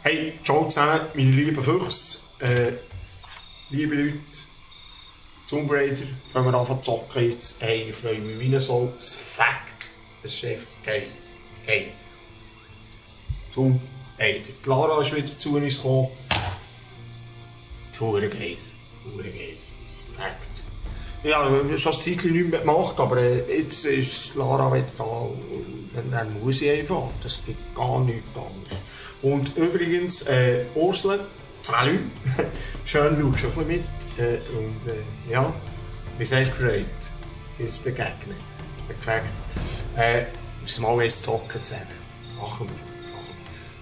Hey, ciao zusammen, meine lieben Füchse. Liebe Leute, Tomb Raider, wenn wir anfangen zu zocken jetzt, hey, ich freue mich wie so. Das Fakt, es ist einfach geil. Geil. Tomb Raider. Die Lara ist wieder zu uns gekommen. Hure geil. Hure geil. Fakt. Ja, wir haben schon ein Zeitchen nicht mehr gemacht, aber jetzt ist Lara wieder da. Und dann muss ich einfach. Das geht gar nichts anderes. Und übrigens, Ursula, salut. Schön, schaust du auch mit. Ja, wir sind gefreut, dir zu begegnen. Es hat gefällt. Wir müssen mal eins zocken zusammen. Machen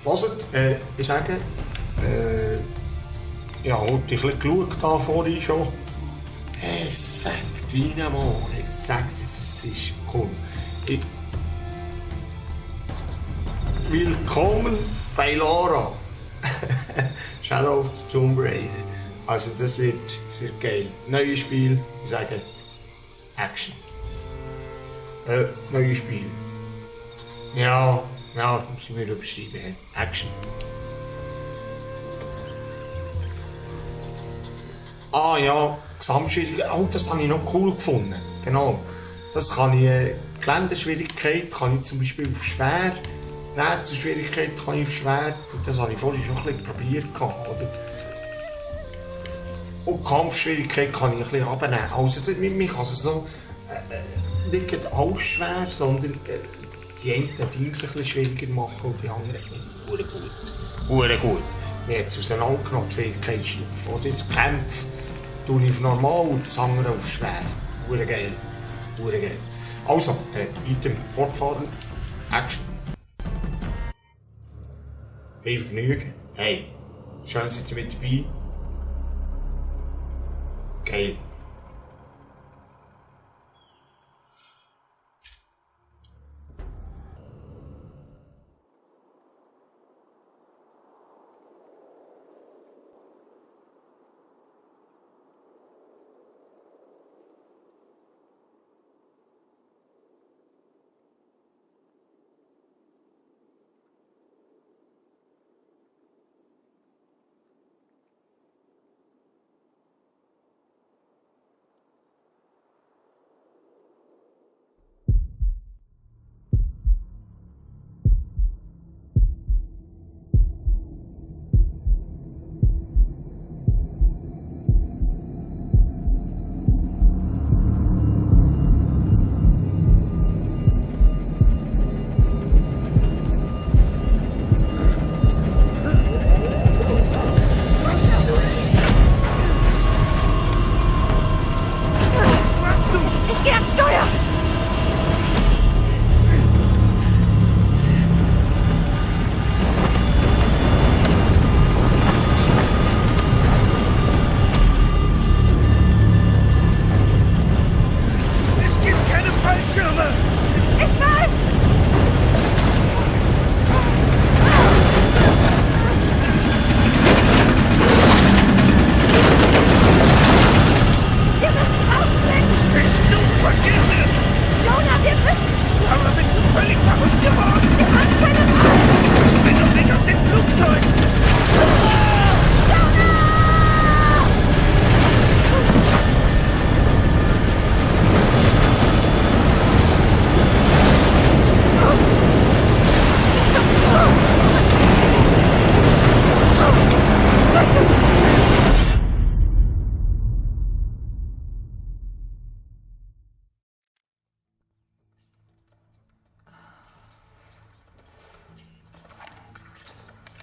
wir. Hört, ich sage, ja, heute ein bisschen geschaut da vorhin schon. Es fängt wie ein Mann. Ich sage dir, es ist cool. Willkommen bei Lara. Shadow of the Tomb Raider. Also das wird geil. Neues Spiel, ich sage Action. Neues Spiel. Ja, müssen wir überschreiben. Action. Ah ja, Gesamtschwierigkeit. Oh, das habe ich noch cool gefunden. Genau. Das kann ich, Geländeschwierigkeit kann ich zum Beispiel auf schwer. Rätselschwierigkeit kann ich auf schwer. Das habe ich vorhin schon ein bisschen probiert. Oder? Und Kampfschwierigkeit kann ich ein bisschen abnehmen. Also man kann es so nicht alles schwer, sondern die einen Dinge ein bisschen schwieriger machen und die anderen gut. Hure gut. Wir haben es auseinandergenommen, die Schwierigkeitsstufe. Oder jetzt Kämpfe tue ich auf normal und das andere auf schwer. Hure geil. Hure geil. Also, weiter fortfahren. Action. Viel Vergnügen. Hey, schön seid ihr mit dabei. Geil.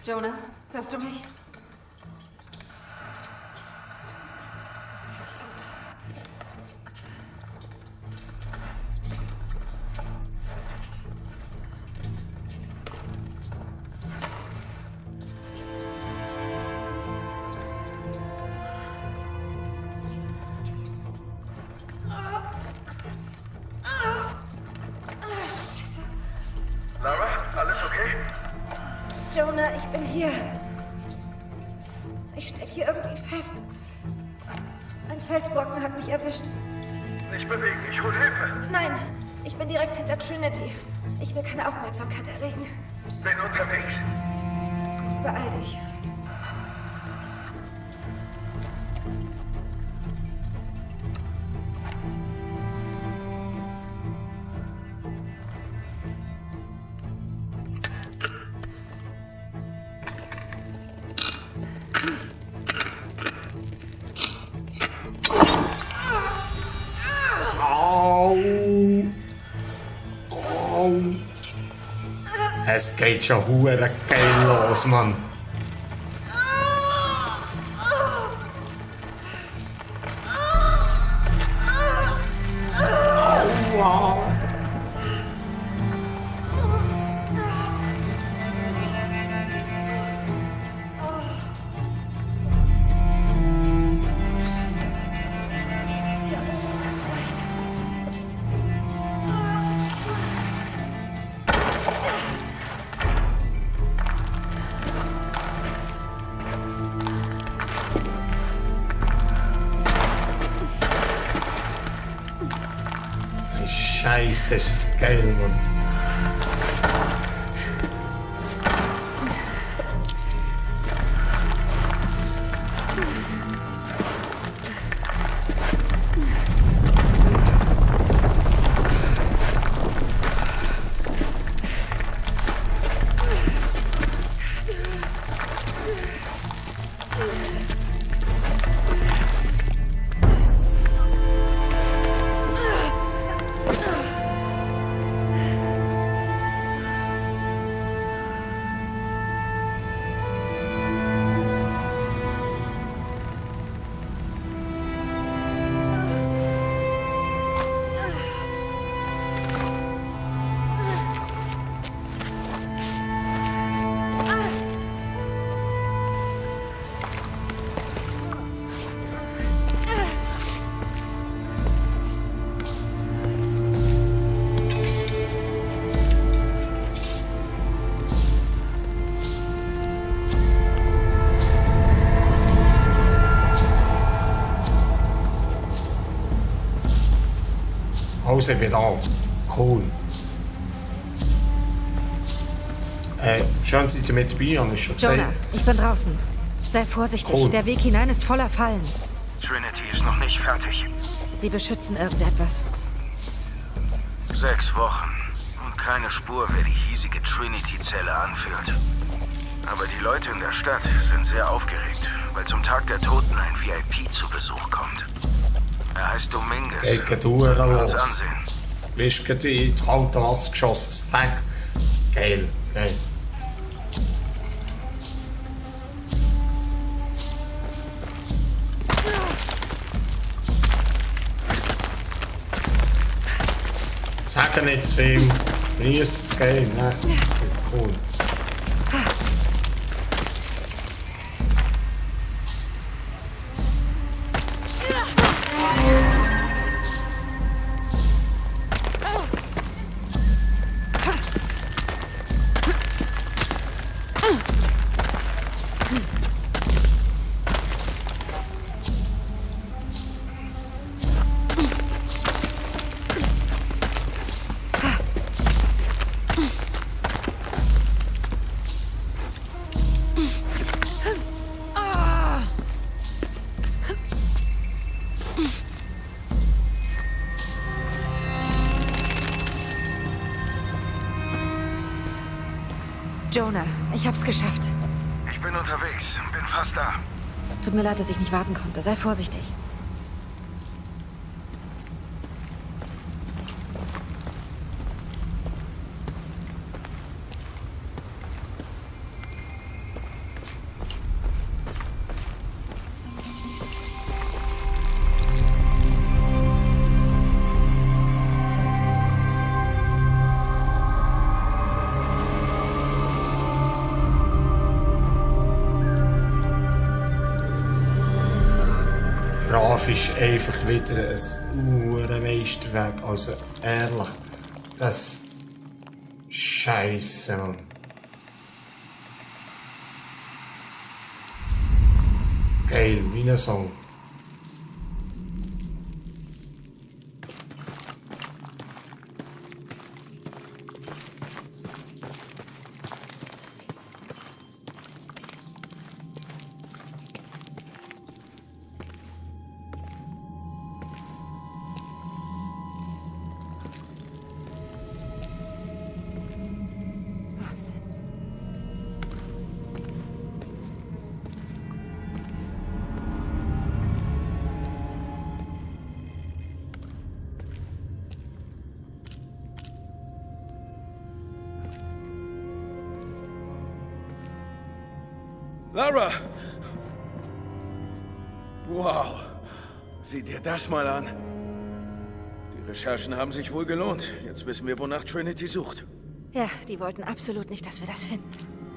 Jonah, hörst du mich? Lara, alles okay? Jonah, ich bin hier. Ich stecke hier irgendwie fest. Ein Felsbrocken hat mich erwischt. Nicht bewegen, ich hol Hilfe. Nein, ich bin direkt hinter Trinity. Ich will keine Aufmerksamkeit erregen. Bin unterwegs. Beeil dich. Au! Au! Es geht schon hure geil los, Mann. Aua! Scheiße. Ja, ganz vielleicht. Scheiße, ist das geil, Mann. Also, ich bin da. Cool. Schön, seid ihr mit dabei, habe ich schon gesagt. Jonah, ich bin draußen. Sei vorsichtig. Cool. Der Weg hinein ist voller Fallen. Trinity ist noch nicht fertig. Sie beschützen irgendetwas. 6 Wochen. Und keine Spur, wer die hiesige Trinity-Zelle anführt. Aber die Leute in der Stadt sind sehr aufgeregt, weil zum Tag der Toten ein VIP zu Besuch kommt. Er heißt Dominguez. Geht gerade hure Als los. Ansehen. Bist gerade ins kalte Wasser geschossen. Fact. Geil, geil. Sag nicht zu viel. Genieß das Game. Ne? Das wird cool. Jonah, ich hab's geschafft. Ich bin unterwegs. Bin fast da. Tut mir leid, dass ich nicht warten konnte. Sei vorsichtig. Grafisch einfach wieder ein Meisterwerk. Also ehrlich, das Scheiße, Mann. Geil, wie ein Song. Lara! Wow! Sieh dir das mal an. Die Recherchen haben sich wohl gelohnt. Jetzt wissen wir, wonach Trinity sucht. Ja, die wollten absolut nicht, dass wir das finden.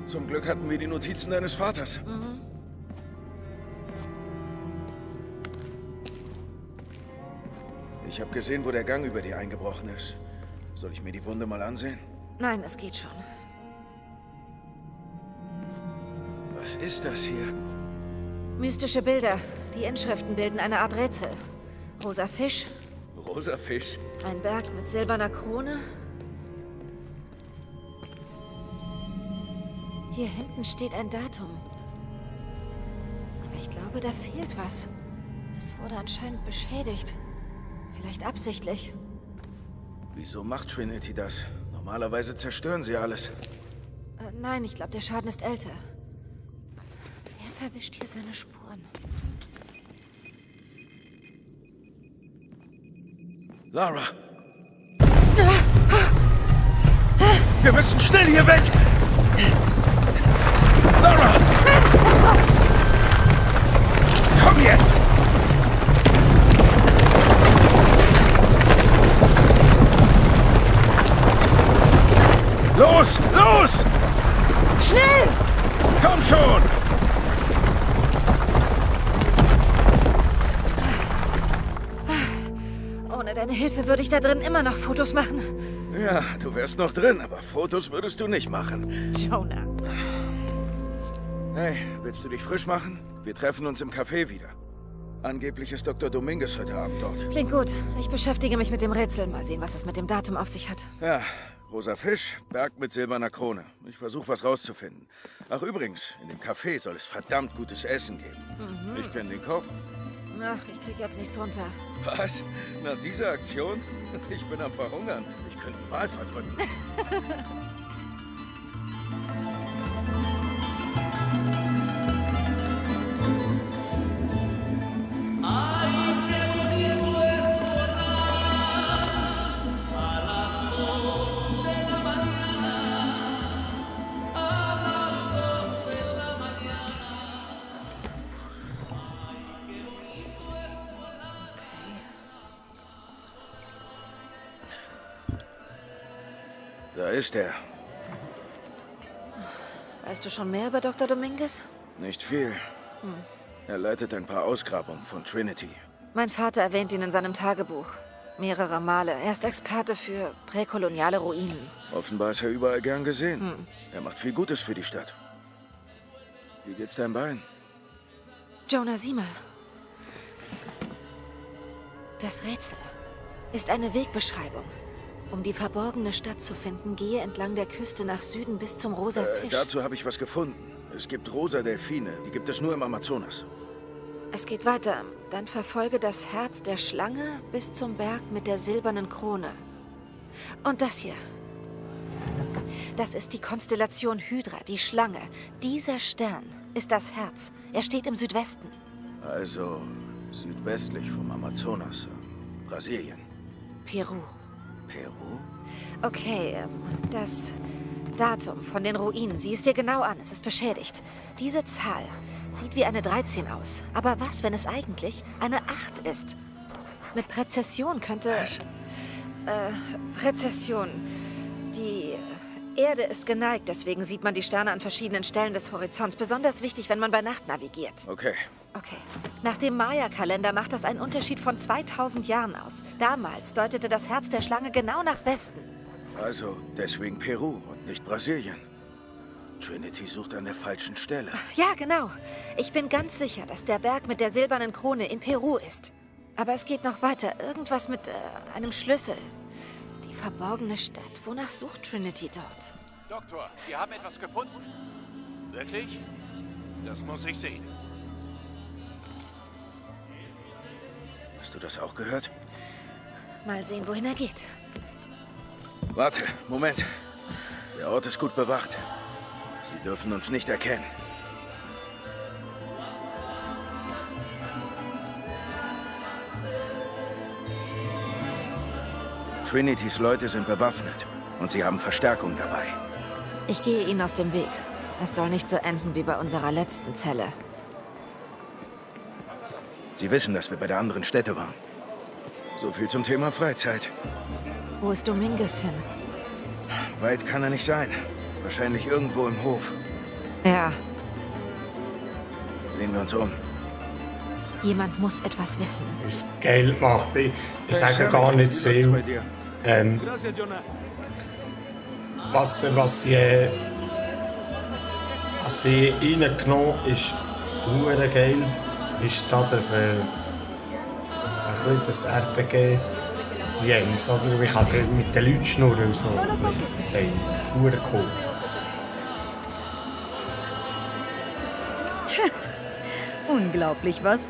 Zum Glück hatten wir die Notizen deines Vaters. Ich habe gesehen, wo der Gang über dir eingebrochen ist. Soll ich mir die Wunde mal ansehen? Nein, es geht schon. Was ist das hier? Mystische Bilder. Die Inschriften bilden eine Art Rätsel. Rosa Fisch, Rosa Fisch? ein Berg mit silberner Krone. Hier hinten steht ein Datum. Aber ich glaube, da fehlt was. Es wurde anscheinend beschädigt. Vielleicht absichtlich. Wieso macht Trinity das? Normalerweise zerstören sie alles. Nein, ich glaube, der Schaden ist älter. Wer verwischt hier seine Spuren? Lara! Wir müssen schnell hier weg! Lara! Komm jetzt! Los! Los! Schnell! Komm schon! Ohne deine Hilfe würde ich da drin immer noch Fotos machen. Ja, du wärst noch drin, aber Fotos würdest du nicht machen. Jonah. Hey, willst du dich frisch machen? Wir treffen uns im Café wieder. Angeblich ist Dr. Dominguez heute Abend dort. Klingt gut. Ich beschäftige mich mit dem Rätsel. Mal sehen, was es mit dem Datum auf sich hat. Ja, rosa Fisch, Berg mit silberner Krone. Ich versuche, was rauszufinden. Ach, übrigens, in dem Café soll es verdammt gutes Essen geben. Ich kenne den Koch. Ach, ich krieg jetzt nichts runter. Was? Nach dieser Aktion? Ich bin am Verhungern. Ich könnte einen Wal verdrücken. Da ist er. Weißt du schon mehr über Dr. Dominguez? Nicht viel. Er leitet ein paar Ausgrabungen von Trinity. Mein Vater erwähnt ihn in seinem Tagebuch. Mehrere Male. Er ist Experte für präkoloniale Ruinen. Offenbar ist er überall gern gesehen. Er macht viel Gutes für die Stadt. Wie geht's deinem Bein? Jonah, sieh mal. Das Rätsel ist eine Wegbeschreibung. Um die verborgene Stadt zu finden, gehe entlang der Küste nach Süden bis zum Rosa Fisch. Dazu habe ich was gefunden. Es gibt rosa Delfine. Die gibt es nur im Amazonas. Es geht weiter. Dann verfolge das Herz der Schlange bis zum Berg mit der silbernen Krone. Und das hier. Das ist die Konstellation Hydra, die Schlange. Dieser Stern ist das Herz. Er steht im Südwesten. Also südwestlich vom Amazonas. Brasilien. Peru. Peru? Okay, das Datum von den Ruinen. Sieh es dir genau an. Es ist beschädigt. Diese Zahl sieht wie eine 13 aus. Aber was, wenn es eigentlich eine 8 ist? Mit Präzession könnte... Präzession. Die Erde ist geneigt, deswegen sieht man die Sterne an verschiedenen Stellen des Horizonts. Besonders wichtig, wenn man bei Nacht navigiert. Okay. Okay. Nach dem Maya-Kalender macht das einen Unterschied von 2000 Jahren aus. Damals deutete das Herz der Schlange genau nach Westen. Also deswegen Peru und nicht Brasilien. Trinity sucht an der falschen Stelle. Ja, genau. Ich bin ganz sicher, dass der Berg mit der silbernen Krone in Peru ist. Aber es geht noch weiter. Irgendwas mit einem Schlüssel. Die verborgene Stadt. Wonach sucht Trinity dort? Doktor, wir haben etwas gefunden. Wirklich? Das muss ich sehen. Hast du das auch gehört? Mal sehen, wohin er geht. Warte, Moment. Der Ort ist gut bewacht. Sie dürfen uns nicht erkennen. Trinitys Leute sind bewaffnet und sie haben Verstärkung dabei. Ich gehe ihnen aus dem Weg. Es soll nicht so enden wie bei unserer letzten Zelle. Sie wissen, dass wir bei der anderen Stätte waren. So viel zum Thema Freizeit. Wo ist Dominguez hin? Weit kann er nicht sein. Wahrscheinlich irgendwo im Hof. Ja, Sehen wir uns um. jemand muss etwas wissen. Das Geld macht. Ich sage gar nicht zu Bei viel. dir. Was sie reingenommen ist, hure geil, ist da das, ein bisschen das RPG Jens. Also ich kann mit den Leuten schnurren und so. Zum Teil. Hure cool. Unglaublich, was?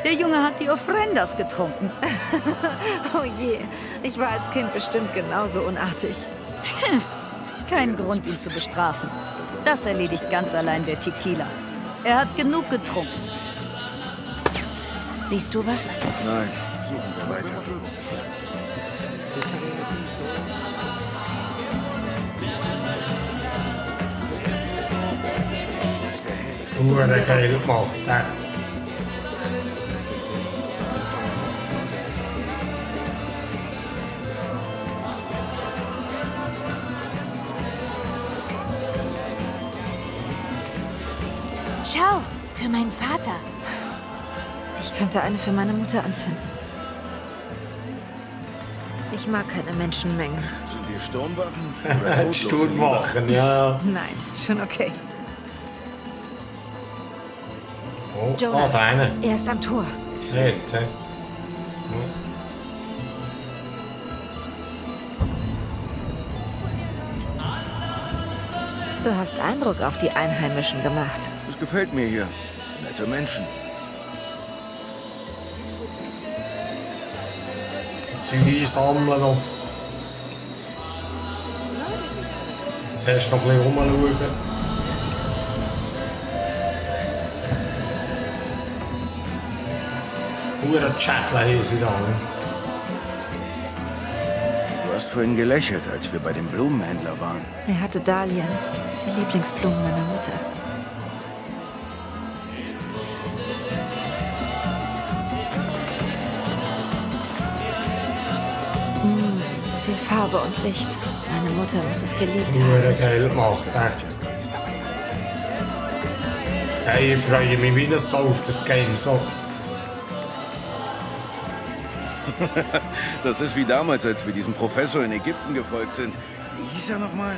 Der Junge hat die Ofrendas getrunken. Oh je, ich war als Kind bestimmt genauso unartig. Kein Grund, ihn zu bestrafen. Das erledigt ganz allein der Tequila. Er hat genug getrunken. Siehst du was? Nein, suchen wir weiter. Hure geil gemacht, echt. Schau, für meinen Vater. Ich könnte eine für meine Mutter anzünden. Ich mag keine Menschenmengen. Sind wir Sturmwachen? oder Totlose Sturmwachen, ja. Nein, schon okay. Oh, Jonah, da einer. er ist am Tor. Shit, hä? Du hast Eindruck auf die Einheimischen gemacht. Das gefällt mir hier. Nette Menschen. Zeug sammeln noch. Zuerst noch ein bisschen rumschauen. Hure Chatler hier sind da. Ne? Du hast vorhin gelächelt, als wir bei dem Blumenhändler waren. Er hatte Dahlien, die Lieblingsblumen meiner Mutter. So viel Farbe und Licht. Meine Mutter muss es geliebt haben. Hure geil gemacht, echt. Hey, ich freue mich wieder so auf das Game. So. Das ist wie damals, als wir diesem Professor in Ägypten gefolgt sind. Wie hieß er nochmal?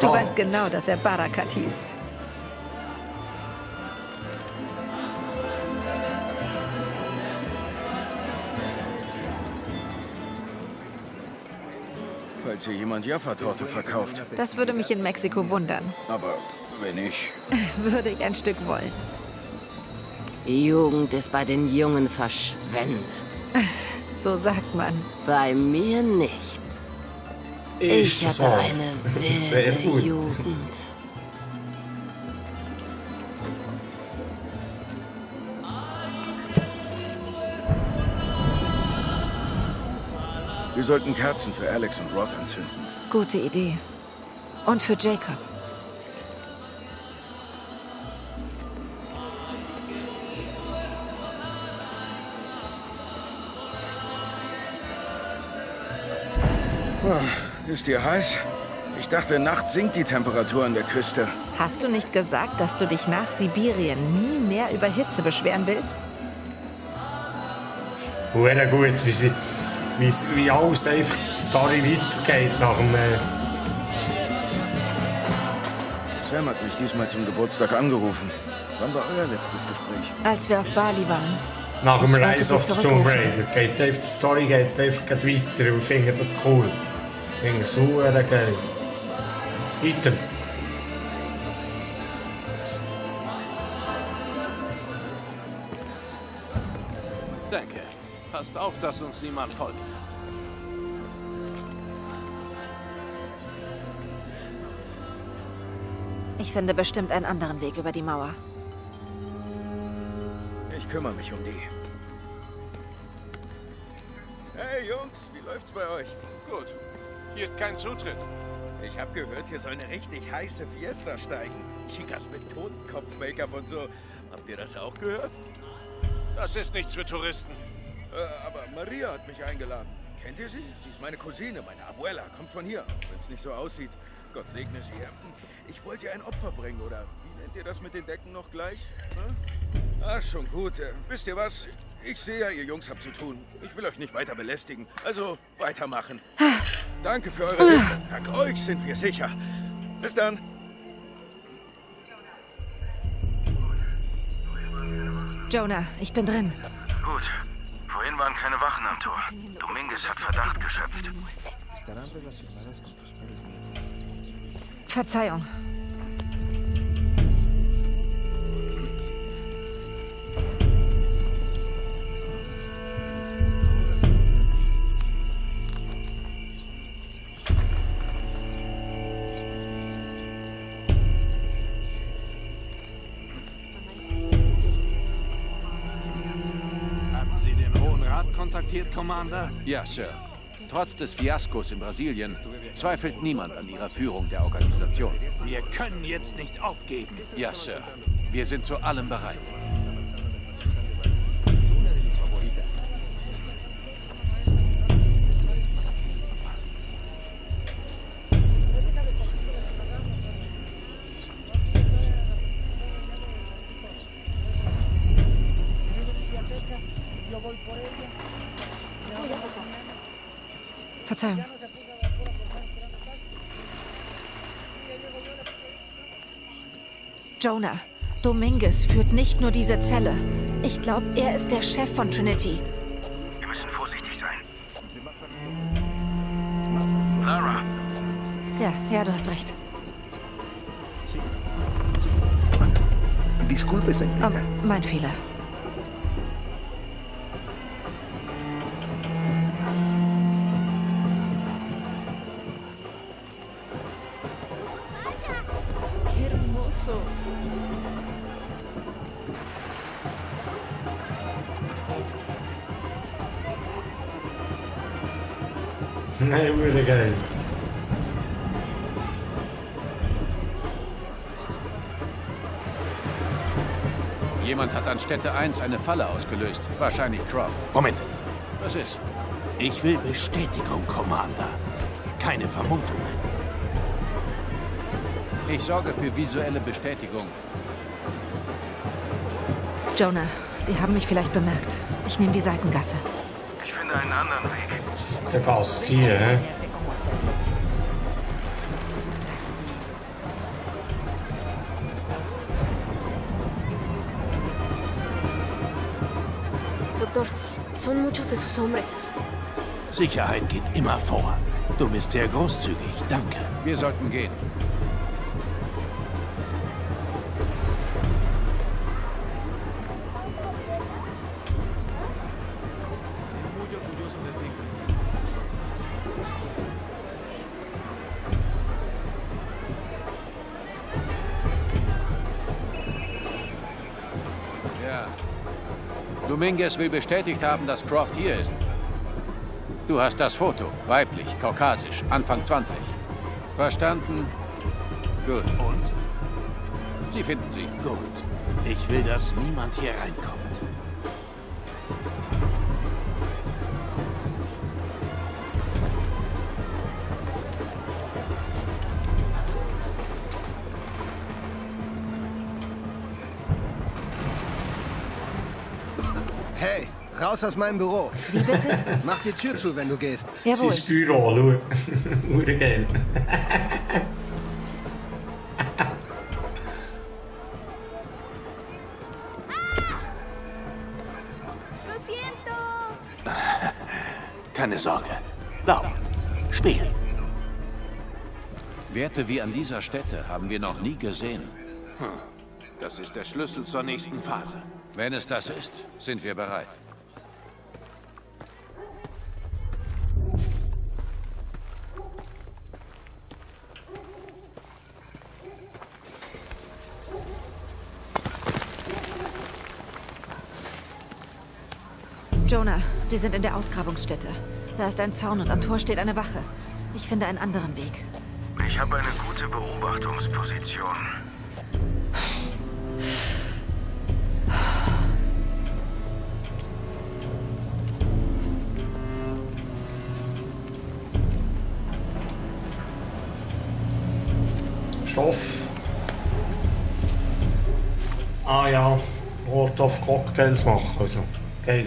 Du weißt genau, dass er Barakat hieß. Falls hier jemand Jaffa-Torte verkauft. Das würde mich in Mexiko wundern. Aber wenn ich... Würde ich ein Stück wollen. Die Jugend ist bei den Jungen verschwendet. So sagt man. Bei mir nicht. Ist Ich das hatte wahr? eine Sehr wilde gut. Jugend. Wir sollten Kerzen für Alex und Roth anzünden. Gute Idee. Und für Jacob. Ist dir heiß? Ich dachte, nachts sinkt die Temperatur an der Küste. Hast du nicht gesagt, dass du dich nach Sibirien nie mehr über Hitze beschweren willst? Hure gut, wie alles einfach die Story weitergeht nach dem... Sam hat mich diesmal zum Geburtstag angerufen. Wann war euer letztes Gespräch? Als wir auf Bali waren. Nach dem Ich wollte Rise sie of the Tomb zurückrufen. Raider geht einfach, die Story geht einfach weiter und ich finde das cool. Ich finde es hure geil. Item. Danke. Passt auf, dass uns niemand folgt. Ich finde bestimmt einen anderen Weg über die Mauer. Ich kümmere mich um die. Hey Jungs, wie läuft's bei euch? Gut. Hier ist kein Zutritt. Ich habe gehört, hier soll eine richtig heiße Fiesta steigen. Chicas mit Totenkopf-Make-up und so. Habt ihr das auch gehört? Das ist nichts für Touristen. Aber Maria hat mich eingeladen. Kennt ihr sie? Sie ist meine Cousine, meine Abuela. Kommt von hier. Wenn es nicht so aussieht, Gott segne sie. Ich wollte ihr ein Opfer bringen, oder wie nennt ihr das mit den Decken noch gleich? Ach, schon gut. Wisst ihr was? Ich sehe ja, ihr Jungs habt zu tun. Ich will euch nicht weiter belästigen. Also, weitermachen. Danke für eure Hilfe. Dank euch sind wir sicher. Bis dann. Jonah, ich bin drin. Gut. Vorhin waren keine Wachen am Tor. Dominguez hat Verdacht geschöpft. Verzeihung. Haben Sie den Hohen Rat kontaktiert, Commander? Ja, Sir. Trotz des Fiaskos in Brasilien zweifelt niemand an ihrer Führung der Organisation. Wir können jetzt nicht aufgeben. Ja, Sir. Wir sind zu allem bereit. Verzeihung. Jonah, Dominguez führt nicht nur diese Zelle. Ich glaube, er ist der Chef von Trinity. Wir müssen vorsichtig sein. Lara, Ja, du hast recht. Disculpe, señorita. Mein Fehler. Nee, würde geil. Jemand hat an Stätte 1 eine Falle ausgelöst. Wahrscheinlich Croft. Moment. Was ist? Ich will Bestätigung, Commander. Keine Vermutungen. Ich sorge für visuelle Bestätigung. Jonah, Sie haben mich vielleicht bemerkt. Ich nehme die Seitengasse. ich finde einen anderen Weg. Der passt hier, hä? Doctor, son muchos de sus hombres. Sicherheit geht immer vor. Du bist sehr großzügig, danke. Wir sollten gehen. Ja. Dominguez will bestätigt haben, dass Croft hier ist. Du hast das Foto. Weiblich, kaukasisch, Anfang 20. Verstanden? Gut. Und? Sie finden sie. Gut. Ich will, dass niemand hier reinkommt. Hey, raus aus meinem Büro. Wie bitte? Mach die Tür zu, wenn du gehst. Jawohl. Sein Büro, schau. Würde geil. Keine Sorge. Lauf. Spiel. Werte wie an dieser Stätte haben wir noch nie gesehen. Das ist der Schlüssel zur nächsten Phase. Wenn es das ist, sind wir bereit. Jonah, Sie sind in der Ausgrabungsstätte. Da ist ein Zaun und am Tor steht eine Wache. Ich finde einen anderen Weg. Ich habe eine gute Beobachtungsposition. Stoff. Ah ja, Molotov-Cocktails machen, also. Geil.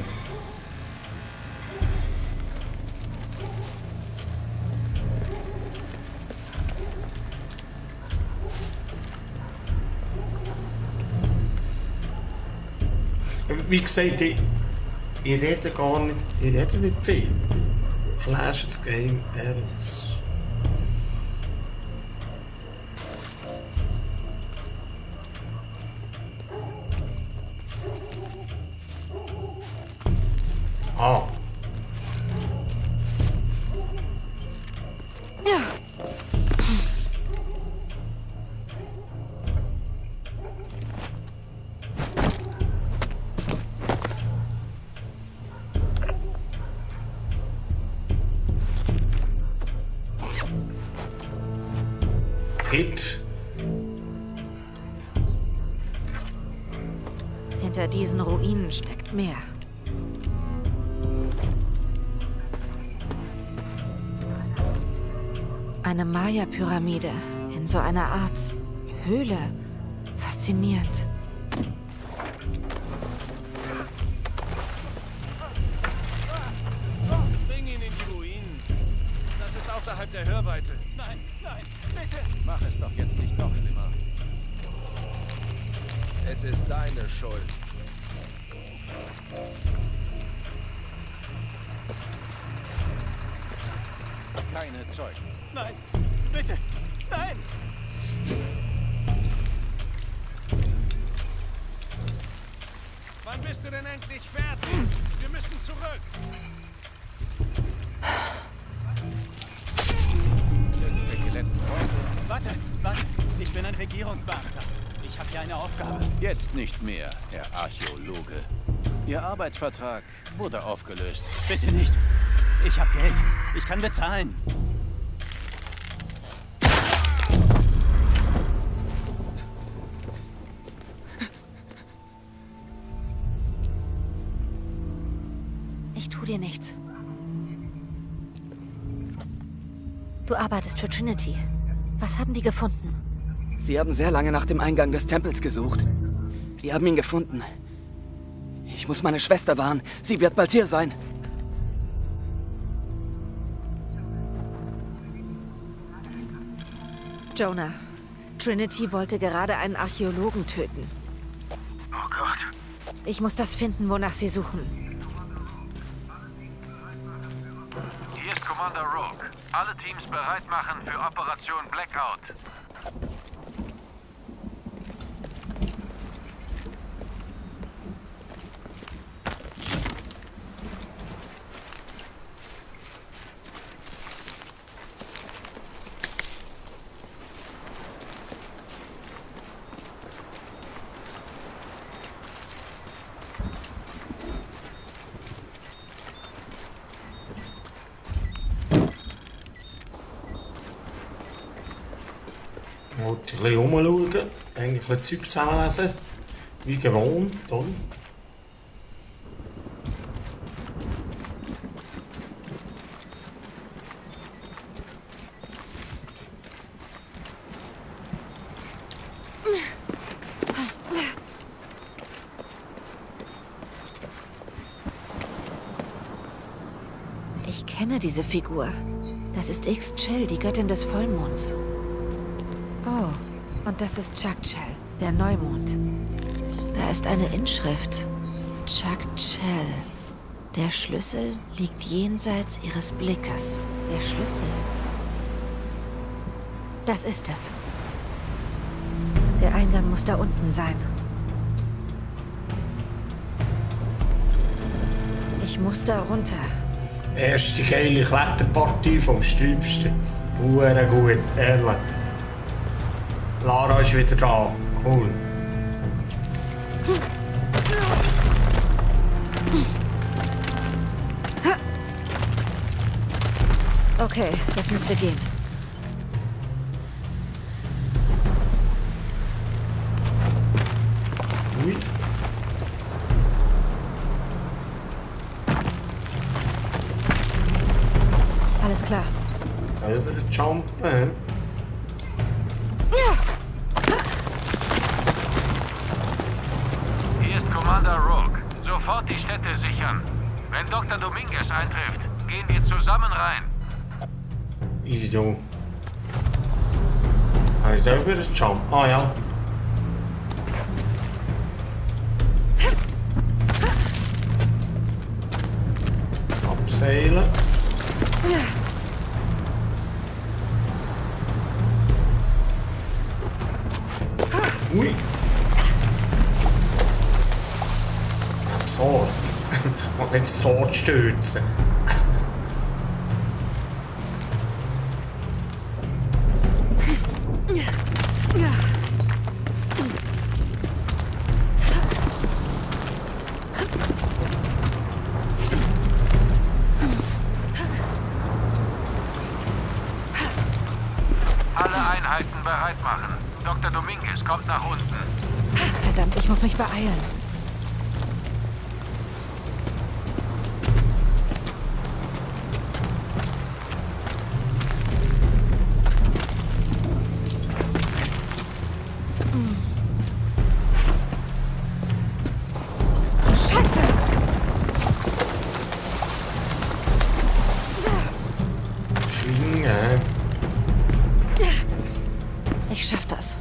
Wie gesagt, ich rede gar nicht, ich rede nicht viel. Flash das Game, ehrlich. Ah. Ja. Gib. Hinter diesen Ruinen steckt mehr. Eine Maya-Pyramide in so einer Art Höhle. Faszinierend. Bring ihn in die Ruinen. Das ist außerhalb der Hörweite. Nein, nein, bitte. Mach es doch jetzt nicht noch schlimmer. Es ist deine Schuld. Keine Zeugen. Nein, bitte, nein. Wann bist du denn endlich fertig? Wir müssen zurück. Irgendwelche letzten Worte? Warte, ich bin ein Regierungsbeamter. Ich habe hier eine Aufgabe. Jetzt nicht mehr, Herr Archäologe. Ihr Arbeitsvertrag wurde aufgelöst. Bitte nicht. Ich habe Geld. Ich kann bezahlen. Ich tu dir nichts. Du arbeitest für Trinity. Was haben die gefunden? Sie haben sehr lange nach dem Eingang des Tempels gesucht. Wir haben ihn gefunden. Ich muss meine Schwester warnen. Sie wird bald hier sein. Jonah, Trinity wollte gerade einen Archäologen töten. Oh Gott. Ich muss das finden, wonach sie suchen. Hier ist Commander Rogue. Alle Teams bereit machen für Operation Blackout. Ein bisschen rumschauen, eigentlich ein Zeug zusammenlesen, wie gewohnt, oder? Ich kenne diese Figur. Das ist Ixchel, die Göttin des Vollmonds. Oh, und das ist Chakchel, der Neumond. Da ist eine Inschrift. Chakchel. Der Schlüssel liegt jenseits ihres Blickes. Der Schlüssel. Das ist es. Der Eingang muss da unten sein. Ich muss da runter. Erste geile Kletterpartie vom Sträubsten. Hure gut, ehrlich. Lara ist wieder da. Cool. Okay, das müsste gehen. Alles klar. Über den Jumpen. Hier ist Commander Rourke. Sofort die Städte sichern. Wenn Dr. Dominguez eintrifft, gehen wir zusammen rein. Ido. Ist über den Jump. Ah ja. Abseilen. Ui. Absorb. Man kann es tot stürzen. Alle Einheiten bereit machen. Dr. Dominguez kommt nach unten. Verdammt, ich muss mich beeilen. Scheiße! Schwingen. Ich schaff das.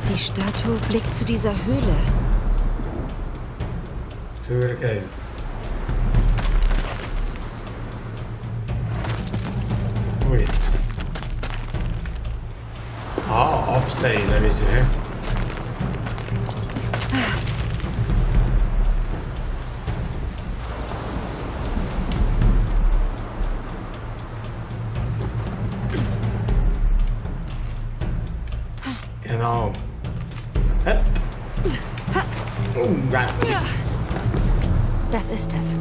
Die Statue blickt zu dieser Höhle. Für geil. Wo jetzt? Ah, abseilen wieder, hä? Genau. Hopp. Raptor. Das ist es.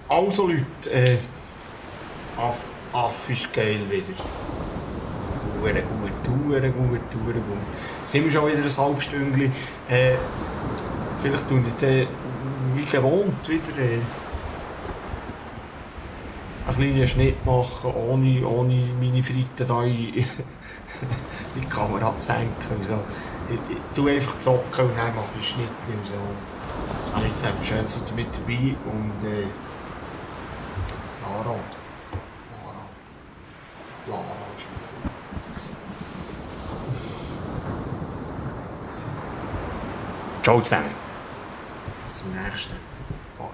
Also Leute, Aff ist geil wieder. Gut. Sind wir schon wieder ein halbes Stündchen. Vielleicht tun die dann wie gewohnt wieder einen kleinen Schnitt machen, ohne meine Fritte da in die Kamera zu senken. So. Ich tue einfach zocken und dann mache ich Schnittchen und so. Das habe ich jetzt einfach schön, seid ihr mit dabei und Lara ist wieder nix. Ciao zusammen. Bis zum nächsten Mal.